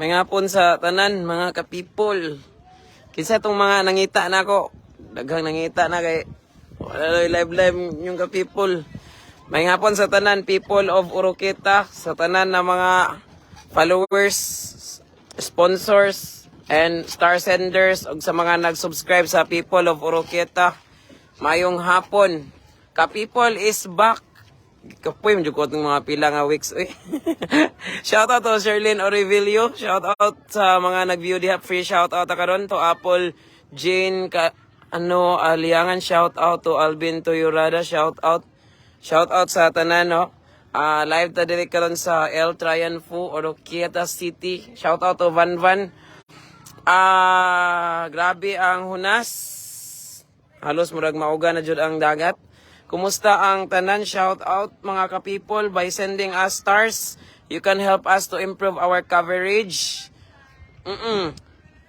Maayong hapon sa tanan, mga ka-people. Kinsa itong mga nangita na ako? Daghang nangita na kay wala live live yung ka-people. Maayong hapon sa tanan, people of Oroquieta, sa tanan na mga followers, sponsors, and star senders, ug sa mga nag-subscribe sa people of Oroquieta. Mayong hapon. Ka-people is back. Kapoy mo ko itong mga pila nga weeks, uy. Shout out to Sherlyn Orivilio. Shout out sa mga nag-view diha. Free shout out karon to Apple Jane ka ano Aliangan, shout out to Alvin Toyorada, shout out. Shout out sa tanan, no. Ah, live ta diri karon sa El Triunfo, Oroquieta City. Shout out to Van Van. Ah, grabe ang hunas. Halos murag mauga na jud ang dagat. Kumusta ang tanan? Shout out, mga ka-people, by sending us stars. You can help us to improve our coverage.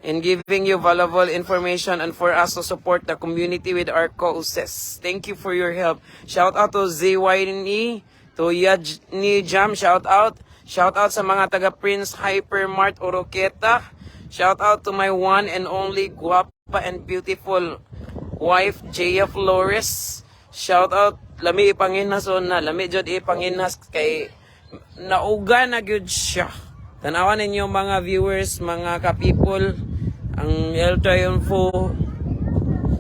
In giving you valuable information and for us to support the community with our causes. Thank you for your help. Shout out to ZYNE, to Yajni Jam, shout out. Shout out sa mga taga Prince Hypermart Oroquieta. Shout out to my one and only guwapa and beautiful wife, Jaya Flores. Shout out, lami ipanginhas na, lami jud ipanginhas kay nauga na gyud siya. Tanawan ninyo, mga viewers, mga ka-people, ang El Triunfo,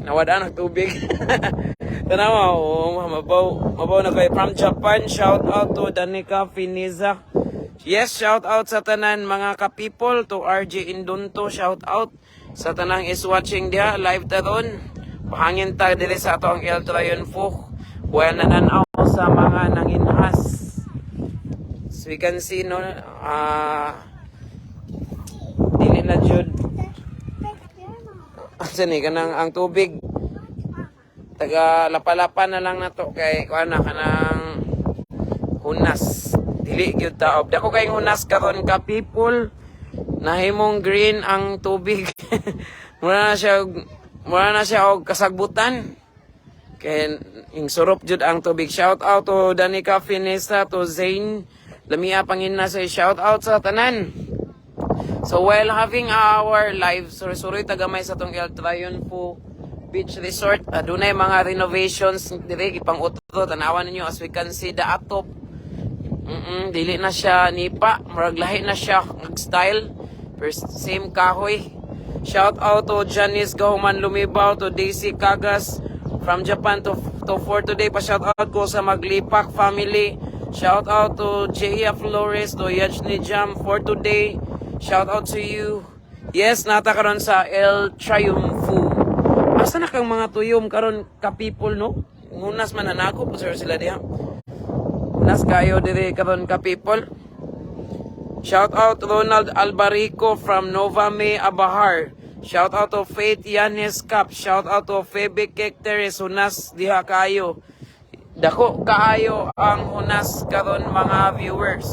nawada ng tubig. Tanawa, oh, mabaw, mabaw na kay from Japan. Shout out to Danica Finiza. Yes, shout out sa tanan, mga ka-people, to RJ Indunto, shout out sa tanang is watching diha live ta ron. Pahangin ta diri sa ato ang El Triunfo. Well, nananaw sa mga nanginhas. So we can see, no, dili na jud asa ni kanang ang tubig taga lapa-lapa na lang nato kay kuan na kanang hunas, dili gyud taob. Dako kay hunas karon, ka people, nahimong green ang tubig. Mura na siya og kasagbutan kay yung surop jud ang tubig. Shout out to Danica Finesa, to Zane Lamia Pangina, sa shout out sa tanan. So while having our live, suri-suri tagamay sa tong El Triunfo Beach Resort, adunay mga renovations dire gipang utro. Tanawan ninyo, as we can see the atop. Dili na siya nipa, murag lahi na siya mag style. First same kahoy. Shout out to Janice Gahuman Lumibaw, to Daisy Cagas from Japan, to for today pa shout out ko sa Maglipak family. Shout out to Jaya Flores, to Yajni Jam for today. Shout out to you. Yes, nata karon sa El Triunfo. Asa na kang mga tuyom karon, ka people, no? Hunas man na nako po sir sila diha. Hunas kayo diri karon, ka people. Shout out Ronald Albarico from Nova May Abahar. Shout out to Faith Yanes Cap. Shout out to Febe Cake Teres. Hunas diha kayo. Dako kaayo ang hunas karon, mga viewers.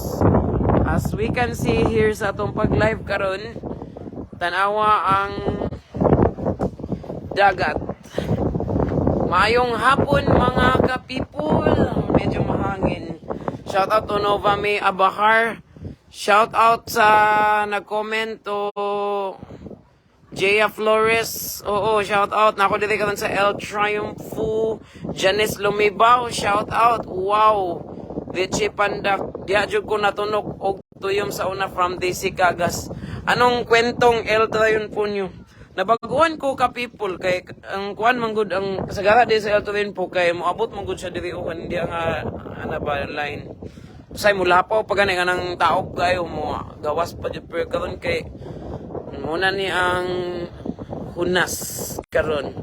As we can see here sa atong pag-live karon, tanawa ang dagat. Maayong hapon, mga ka-people. Medyo mahangin. Shout out to Nova May Abahar. Shout out sa nag-comment to Jaya Flores. Oo, shout out. Nako diri karon sa El Triunfo. Janice Lumibaw, shout out. Wow. Richie Pandak. Diha jud ko natunok og tuyom sa una from DC Cagas. Anong kwentong El Triunfo nyo? Nabaguhan ko, ka people, kay ang kuan man gud ang kasagara di sa El Triunfo kay moabot man gud siya diri o hindi nga ana ba line. Usay mo lapaw pa gani kanang taob kayo mo gawas pa jud, pero karon kay muna ni ang hunas karon.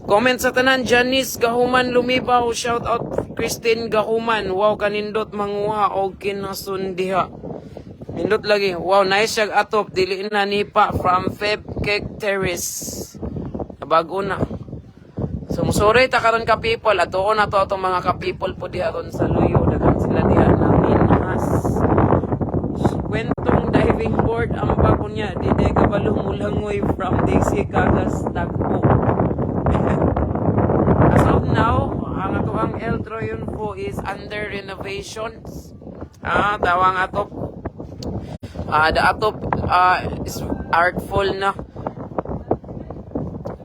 Comment sa tanan, Janice Gahuman Lumibaw, shout out Christine Gahuman. Wow, kanindot manguha og kinasun diha. Nindot lagi. Wow, nice siya atop dili na nipa from Feb Cake Terrace. Nabago na. So musuri ta karon, ka people, atuon na to atong mga ka people po diha ron sa Luyo, daghan sila diha nang inhas. Kwentong diving board ang bago niya, di day kabalo mulangoy from DC Cagas Tagpo. As of now, ang atoang El Triunfo is under renovations. Ah, tawang atop. The atop is artful na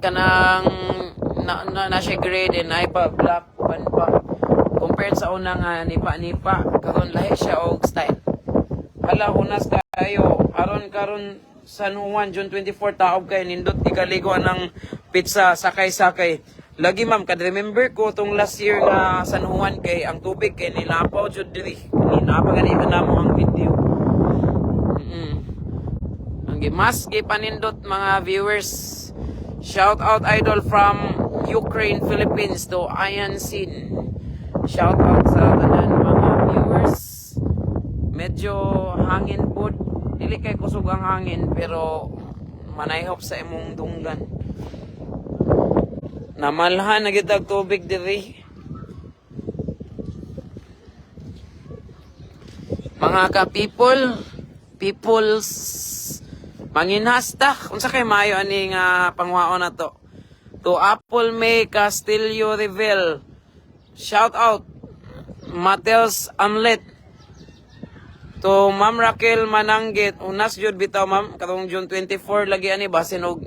kanang na siya grade and ay pa black uban pa compared sa una nga nipa-nipa. Karon lahi siya og style. Hala, hunas kayo aron karon San Juan, June 24. Taob kay nindot ikaligo ang pizza, sakay-sakay lagi, ma'am. Kad remember ko tong last year nga San Juan kay ang tubig kay nilapaw jud diri, napa gani namo ang video. Ang mas gipanindot, mga viewers. Shout out, idol, from Ukraine, Philippines to Ian Sin. Shout out sa tanan, mga viewers. Medyo hangin pud. Dili kay kusog ang hangin pero manayhop sa imong dunggan. Namalhan na gitag tubig diri. Mga ka-people, peoples, manginhasta. Unsa kay maayo ani nga pangwaon na to? To Apple May Castillo Revel. Shout out Matels Amlet. To Ma'am Raquel Mananggit, unas jud bitaw, ma'am, karong June 24 lagi ani, basin og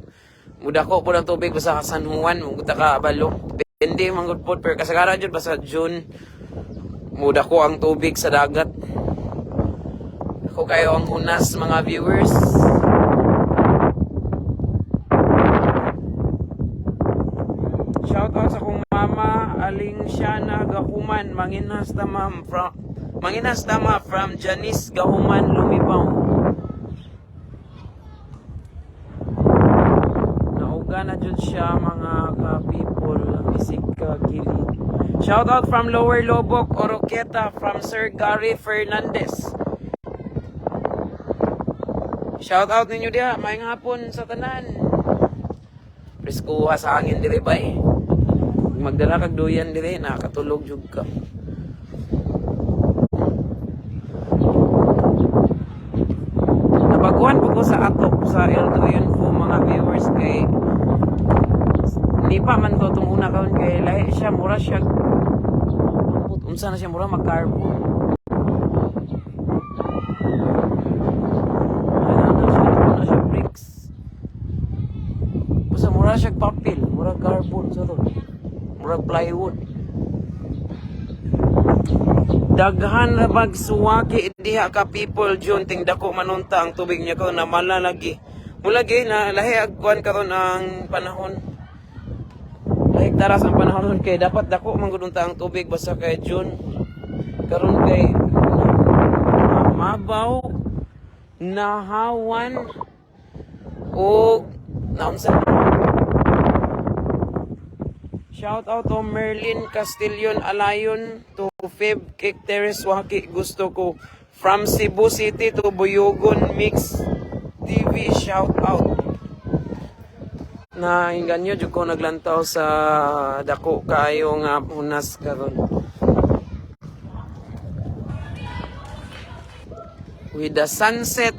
mudako pud ang tubig basta ka San Juan, mugud ka abalo. Depende man gud pod, pero kasagaran jud basta June mudako ang tubig sa dagat. Ako kayo ang hunas, mga viewers. Shout out sa akong mama, Aling Shana Gahuman, manginhas ta ma'am from manginhas tama from Janice Gahuman Lumibaw. Nauga na jud siya, mga ka-people, bisig ka gilid. Shout out from Lower Loboc, Oroquieta, from Sir Gary Fernandez. Shout out ninyo diha, maayong hapon sa tanan. Preskuha sa hangin diri bay. Magdala kag duyan diri, nakatulog jud ka. Nabaguhan po ko sa atop sa El Triunfo, mga viewers, kay nipa man to tong una karon kay lahi siya, mura siya, unsa na siya, mura mag-carbon. Ano na siya, ano siya, bricks. Basta mura siya papel, mura carbon sa to. Mura plywood. Daghan ra bag suwaki diha ka people, June ting dako manunta ang tubig niya ko namala lagi. Mula gi na lahi ag kuan karon ang panahon. Lahi taras ang panahon kay dapat dako man gud unta ang tubig basta kay June. Karon kay mabaw, nahawan og naunsa. Shout out to Merlin Castillon Alayon, to Feb Cake Terrace Waki gusto ko from Cebu City to Buyugon Mix TV, shout out. Na inganyo jud ko naglantaw sa dako kaayo nga hunas karon. With the sunset.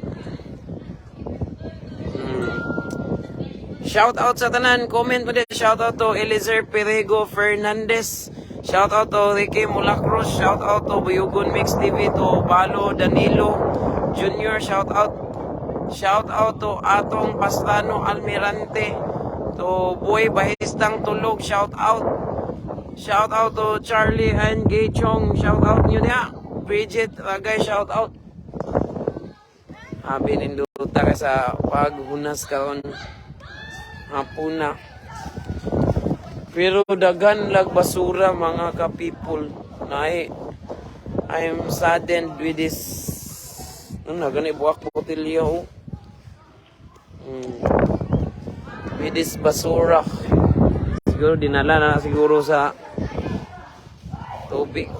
Shout out sa tanan, comment mo din. Shout out to Elizer Perego Fernandez. Shout out to Ricky Mulacruz. Shout out to Buyugon Mix TV, to Balo Danilo Jr. Shout out. Shout out to Atong Pastrano Almirante. To Boy Bahistang Tulog. Shout out. Shout out to Charlie and Gay Chong. Shout out nyo niya. Bridget Ragay. Shout out. Habi ninduta ka sa paghunas karon hapuna. Pero daghan lag basura, mga ka-people. Nay, I'm saddened with this. Ano na, gani buwak botelya oh. With this basura. Siguro dinala na siguro sa tubig.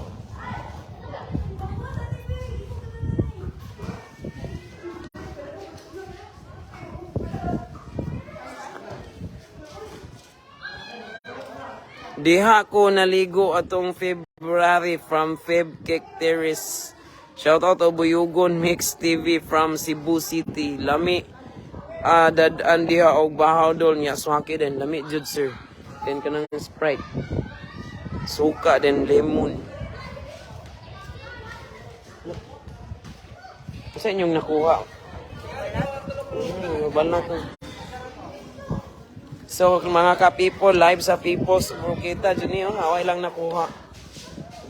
Diha ko naligo atong February from Feb Cake Terrace. Shout out to Buyugon Mix TV from Cebu City. Lami dad-an diha og bahaw dol niya swaki din, lami jud, sir. Then kanang Sprite. Suka then lemon. Sa inyong nakuha? Balat. So mga ka-people, live sa People's Oroquieta, dyan niyo, haway lang nakuha.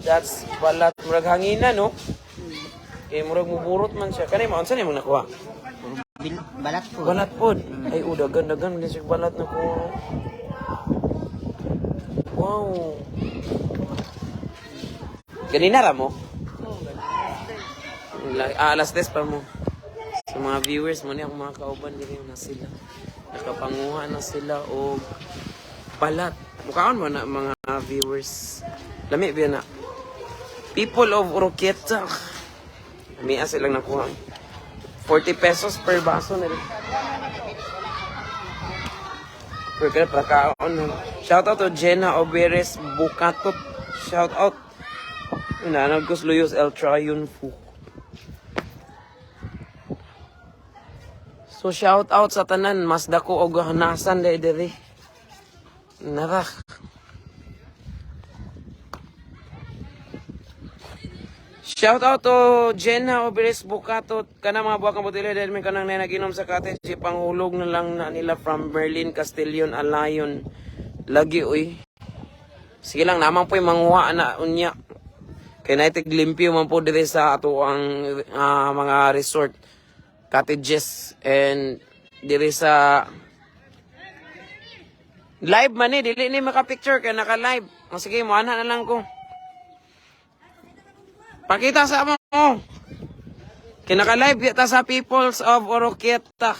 That's balat. Murag hangina, no? Kay murag muburot man siya. Kani mo, unsa ni mong nakuha? Balat po. Balat pod. Ay, oh, dagan, dagan. Hindi siya balat nakuha. Wow. Ganina ra mo? Ah, alas 10 pa mo. Sa mga viewers mo niya, akong mga kauban, dili na sila. Nakapanguha na sila og balat. Mukhaon mo na mga viewers. Lami ba na? People of Oroquieta. Mia silang nakuha. 40 pesos per baso na rin. Per kaya pagkaon. No? Shout out to Jenna Oberes Bukatot. Shout out. Nanag ko Luyos El Triunfo. So shout out sa tanan, mas dako og hanasan dai diri. Nara. Shout out to Jenna Oberes Bukatot. Kana mga buwak ang botelya dahil may kanang na naginom sa cottage. Panghulog na lang na nila from Berlin, Castillon, Alayon. Lagi uy. Sige lang, naman po'y manguha na unya. Kay na limpyo man po diri sa ato ang mga resort cottages and diri sa live man ni, dili ni maka-picture kay naka-live. O sige, moana na lang ko. Pakita sa mo. Kay naka-live ta sa Peoples of Oroquieta.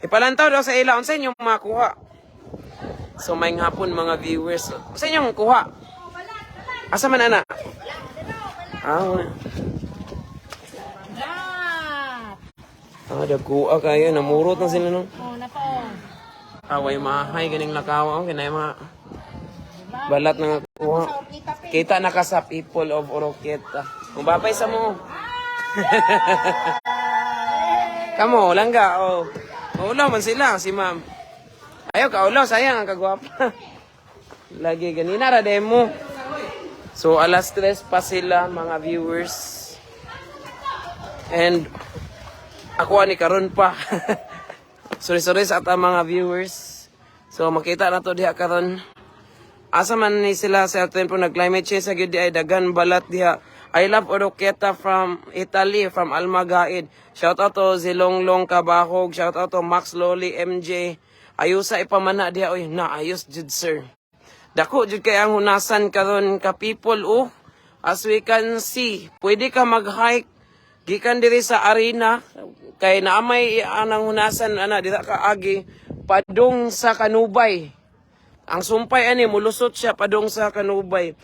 Ipalantaw daw sa ila unsa inyong makuha. So may hapon, mga viewers. Unsa inyong kuha? Asa man ana? Ah, ah, dagkuha kayo. Namurot na sila, no? Oh, na po. Away mahay, ganing lakaw. Oh, kinay mga balat na nga kuha. Kita na ka sa People of Oroquieta. Mababay sa mo. Kamo, langga. Oh. Maulaw man sila, si ma'am. Ayaw, kaulaw. Sayang ang kagwapa. Lagi, ganina ra demo. So, alas 3 pa sila, mga viewers. And ako ani karon pa. Sorry, sorry sa ata mga viewers. So makita na to diha karon. Asa man ni sila sa tempo nag climate change sa gyud ay dagan balat diha. I love Oroquieta from Italy, from Almagaid. Shout out to Zilonglong Kabahog, shout out to Max Loli MJ. Ayusa ipamana diha oy, na ayos jud, sir. Dako jud kay ang hunasan karon ka people, oh. As we can see, pwede ka mag-hike gikan diri sa arena kay naamay anang hunasan ana dira ka agi padung sa Kanubay. Ang sumpay ani mulusot siya padung sa Kanubay.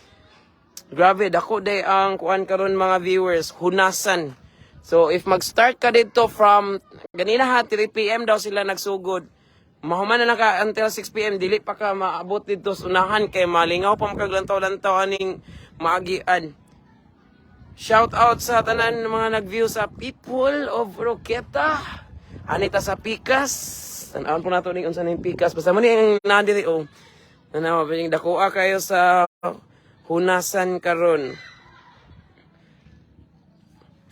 Grabe, dako day ang kuan karon, mga viewers, hunasan. So if mag-start ka dito from ganina ha, 3 PM daw sila nagsugod. Mahuman na lang ka until 6 PM, dili pa ka maabot dito sa unahan kay malingaw pa makaglantaw-lantaw aning maagian. Shout out sa tanan ng mga nag-view sa People of Oroquieta. Anita sa Pikas. Tanawon po nato ning unsa ning Pikas. Basta mo ni ang nandiri oh. Nanawa pa dakoa kayo sa hunasan karon.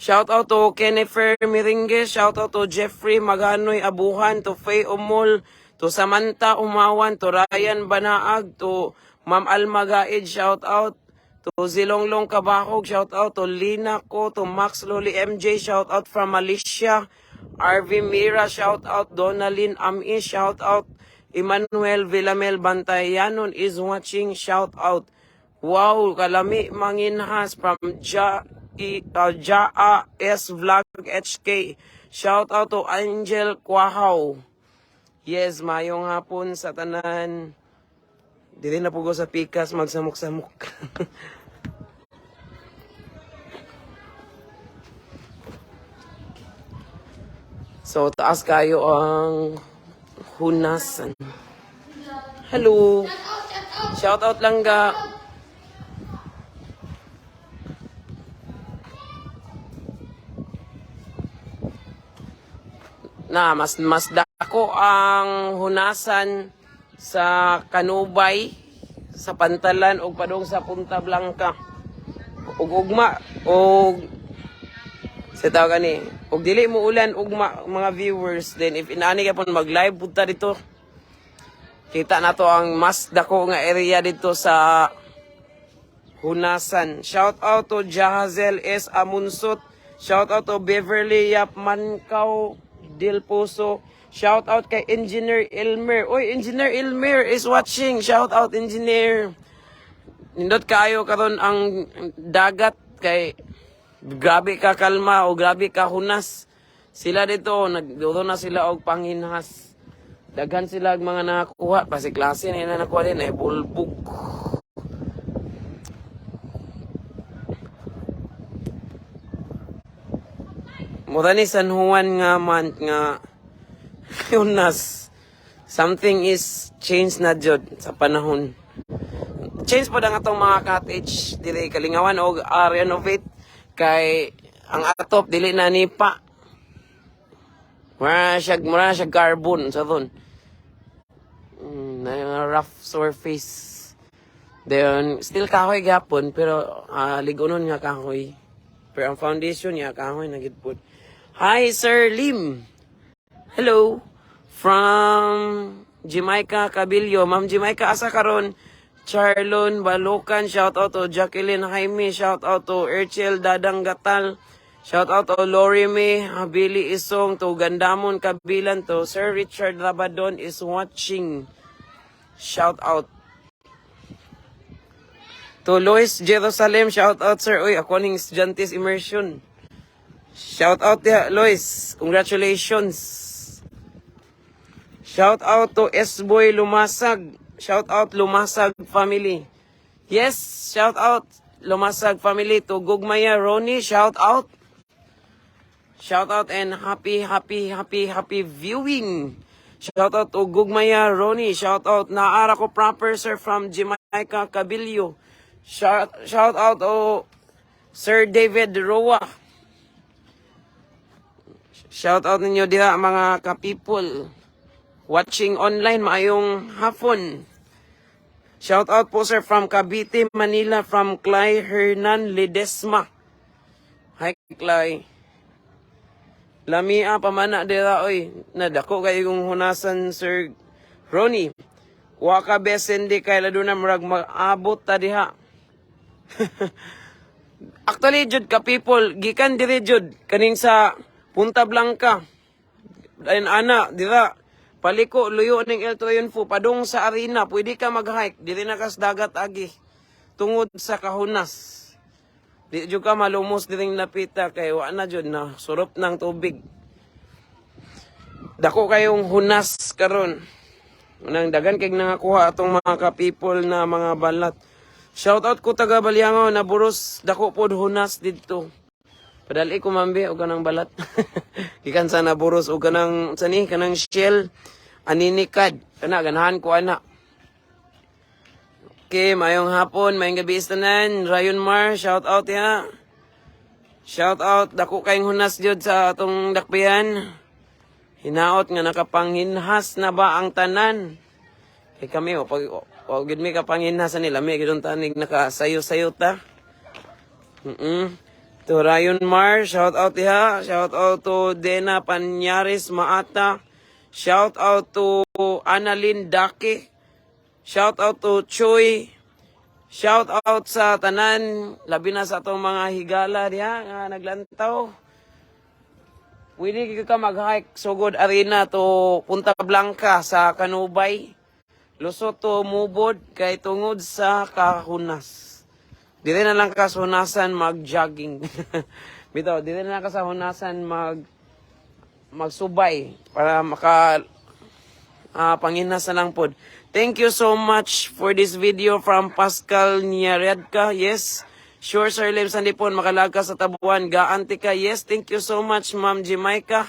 Shout out to Kennifer Miringue, shout out to Jeffrey Maganoy Abuhan, to Faye Umol, to Samantha Umawan, to Ryan Banaag, to Ma'am Alma Gaid, shout out to Zilonglong Kabakog, shout out to Lina Ko, to Max Loli MJ, shout out from Malaysia, RV Mira, shout out Donalyn Ami, shout out Emmanuel Villamel Bantayanon is watching, shout out. Wow, kalami manginhas from Ja S Vlog HK. Shout out to Angel Quahaw. Yes, mayong hapon sa tanan. Dili na pugo sa pikas magsamok-samok. So taas kayo ang hunasan. Hello. Shout out lang ga. Na mas mas dako ang hunasan sa Kanubay, sa Pantalan ug padung sa Punta Blanca. Ug ugma og Sa tawag ani, og dili mo ulan og mga viewers, then if inaani ka pon mag-live punta dito. Kita na to ang mas dako nga area dito sa Hunasan. Shout out to Jahazel S. Amunsot. Shout out to Beverly Yap Mankaw Del Pozo. Shout out kay Engineer Elmer. Oy, Engineer Elmer is watching. Shout out, Engineer. Nindot kaayo karon ang dagat kay grabe ka kalma o grabe ka hunas. Sila dito nagduro na sila og panghinhas. Daghan sila og mga nakakuha kasi klase na nakuha din ay bulbog. Mura ni San Juan nga month nga hunas. Something is changed na jud sa panahon. Change po ang atong mga cottage dili kalingawan og renovate kay ang atop dili na nipa. Mura siya carbon sa ton. Na rough surface. Then still kahoy gapon pero ligonon nga kahoy. Pero ang foundation niya kahoy na gid pud. Hi, Sir Lim. Hello. From Jamaica Cabillo. Ma'am Jamaica, asa karon? Charlon Balokan, shout out to Jacqueline Jaime, shout out to Erchel Dadang Gatal, shout out to Lori May Habili Isong, to Gandamon Kabilan, to Sir Richard Rabadon is watching. Shout out. To Lois Jerusalem, shout out, sir. Uy, ako ning Estudiantes Immersion. Shout out diha, Lois. Congratulations. Shout out to S-Boy Lumasag. Shout out Lumasag family. Yes, shout out Lumasag family to Gugmaya Ronnie. Shout out. Shout out and happy, happy, happy, happy viewing. Shout out to Gugmaya Ronnie. Shout out Naara ko proper, sir, from Jamaica Cabillo. Shout out to Sir David Roa. Shout out ninyo diha, mga ka-people. Watching online, maayong hapon. Shout out po, sir, from Cavite, Manila, from Clay Hernan Ledesma. Hi, Clay. Lamia pamana dira oy. Nadako kay yung hunasan, Sir Ronnie. Waka besen di kay laduna murag maabot ta diha. Actually jud ka people, gikan diri jud kaning sa Punta Blanca. Ayun ana, dira. Paliko luyo ning El Triunfo padung sa arena, pwede ka mag-hike diri na kas dagat agi. Tungod sa kahunas. Di jud ka malumos diring napita kay wa na jud na surop ng tubig. Dako kayong hunas karon. Unang dagan kay nangakuha atong mga ka-people na mga balat. Shout out ko taga Baliangaw na buros, dako pod hunas didto. Padali ko mambi og kanang balat. Gikan sa Naburos og kanang sa ni kanang shell aninikad. Kana ganahan ko ana. Okay, mayong hapon, mayong gabi tanan. Rayon Mar, shout out ya. Shout out, dako kayong hunas jud sa atong dakbayan. Hinaot nga nakapanghinhas na ba ang tanan? Kay kami o pag o gid mi kapanghinhas nila, mi gid tanig nakasayo-sayo ta. To Rayon Mar, shout out diha. Shout out to Dena Panyaris Maata. Shout out to Annalyn Dake. Shout out to Choi. Shout out sa tanan, labi na sa atong mga higala diha nga naglantaw. Pwede ka mag-hike sugod arena to Punta Blanca sa Kanubay. Lusot to mubod kay tungod sa kahunas. Dire na lang ka sa hunasan mag-jogging. Bitaw, dire na lang ka sa hunasan magsubay para maka panghinas na lang pod. Thank you so much for this video from Pascal Niaredka. Yes. Sure, Sir Lim Sandipon, makalag ka sa Tabuan. Gaanti ka. Yes, thank you so much, Ma'am Jamaica.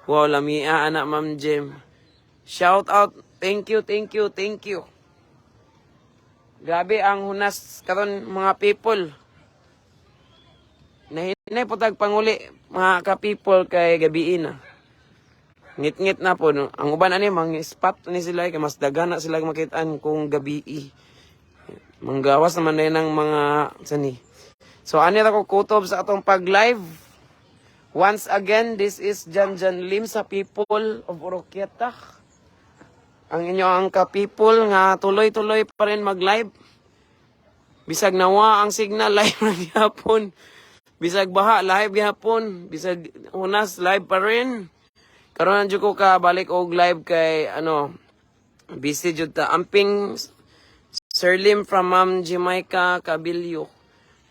Wow, lamia, anak, Ma'am Jim. Shout out. Thank you, thank you, thank you. Grabe ang hunas karon, mga people. Nahinay po tag panguli, mga ka-people, kay gabi na. Ngit-ngit na po. No? Ang uban ani mga spot ni sila kay mas daghan na sila makitaan kung gabi. Manggawas naman na ng mga sani. So ani ra ko kutob sa atong pag-live. Once again, this is Jan Jan Lim sa people of Oroquieta. Ang inyo ang ka-people nga tuloy-tuloy pa rin mag-live. Bisag nawa ang signal, live na gihapon. Bisag baha, live gihapon. Bisag unas, live pa rin. Karon jud ko ka balik og live kay ano, busy jud ta. Amping, Sir Lim, from Ma'am Jamaica Cabillo.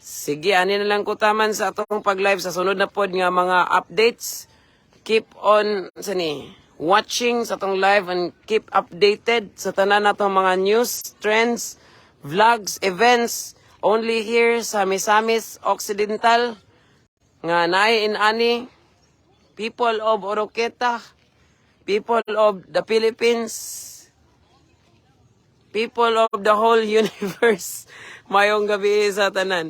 Sige, ani na lang ko taman sa atong pag-live sa sunod na pod nga mga updates. Keep on sani watching sa atong live and keep updated sa tanan natong mga news, trends, vlogs, events only here sa Misamis Occidental nga naay inani, people of Oroquieta, people of the Philippines, people of the whole universe. Maayong gabii sa tanan.